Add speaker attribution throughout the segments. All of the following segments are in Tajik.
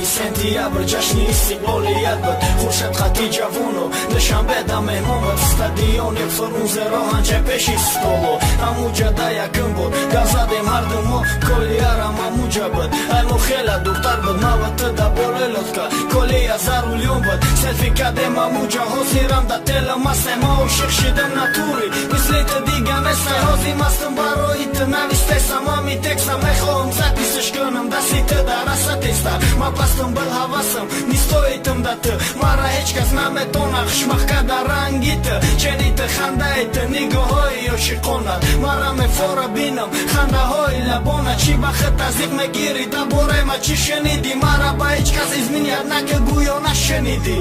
Speaker 1: Сентябр ҷашни истиқлолият буд. Хуршед қати ҷавону Душанбе да меҳмон буд. Стадиони Фрунзе роҳанча пеши столу ҳамуҷа да якум буд. Гап задем ҳарду мо, Колиярам ҳамуҷа буд. Ай мо хела дуртар буд, мава ту да болои лодка, Колия за рулём буд. Селфи кардем ҳамуҷа, ҳозирам да телам астай. Ма ошиқ шидам натури, мисли ту дига нестай. Ҳозир мастам барои ту, навистесам ҳами текста. Мехоҳам запись ш кунам, дасти ту да раса теста. Ма пастам, билҳавасам, нистоитам да ту. Мара ҳеҷ кас наметона хушбахт карда ранги ту. Чени ту, хандаи ту, нигоҳҳои ошиқонат мара мефора бинам, хандаҳои лабона. Чӣ ба худ таздиқ мегирӣ? Дар бораи ма чӣ шунидӣ? Мара ба ҳеҷ кас изменять нака, гӯё нашунидӣ.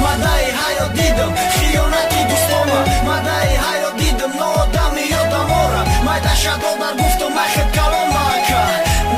Speaker 1: Мадаи ҳаёт дидам хиёнати дӯстома, мадаи ҳаёт дидам ноодами ёдамора. Майда шадодар гуфтам, ахид калон баака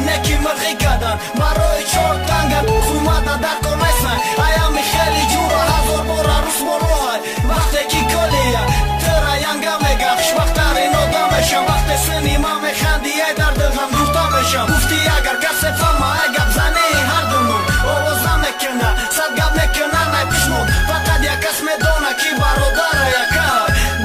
Speaker 1: неки мирғӣ кардан барои чор танга. Хумада дар кор нестан аями хеле ҷура ҳазор бора русво роҳай. Вақте ки Колия тира янга мега, хушбахтарин одам мешам. Вақте сини ман механди, ай дарди ғам дурта мешам. Гуфти, агар касе фама ай гапзании ҳардумон, овоз намекуна, сад гап мекуна най пушмон. Фақат як кас медона, ки бародара яка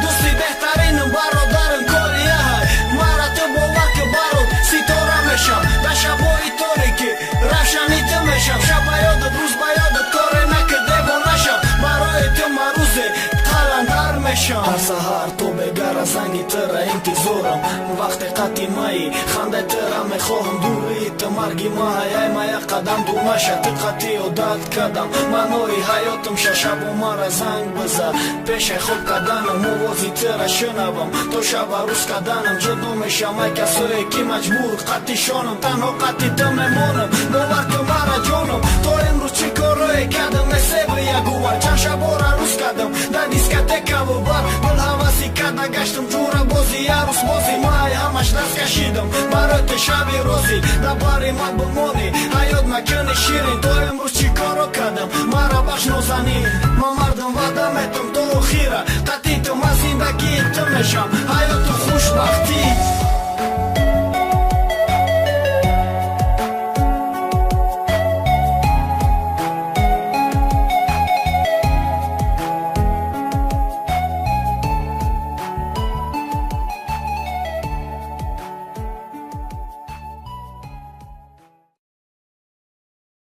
Speaker 1: дӯсти беҳтаринам, бародарам Колияҳай. Мара ту бовар ки, барод, ситора мешам. Дар шабҳои торикӣ равшани ту мешам. Шаб ба ёдат, рӯз ба ёдат, коре наки девона шам. Барои ту ман рӯзе қаландар мешам. Ҳар саҳар то бегара занги тира интизорам. Вақте қати маи, хандаи тира мехоҳам. Дурии ту марги маҳай, ай ма як қадам дур наша. Ту қати одат кардам, маънои ҳаётам ша. Шабо мара занг биза пешай хоб карданам, овози тира шунавам то шаба рӯз карданам. Ҷудо мешам ай касое ки маҷбур қатишонам, танҳо қати ту мемонам, бовар кун мара, ҷонам. То имрӯз чӣ корое кардам, месеби ягувар. Чанд шабора рӯз кардам дар дискотекаву бар, дилҳавасӣ карда гаштам, ҷура бозӣ, арӯсбозӣ. Май ҳамаш даст кашидам барои ту, шаби розӣ дар бари ман бимонӣ, ҳаёт макони ширин. То имрӯз чӣ коро кардам, мара бахш, нозанин. Ман мардам, ваъда метам, то охира қати ту ман зиндагии ту мешам, ҳаёту хушбахтӣ.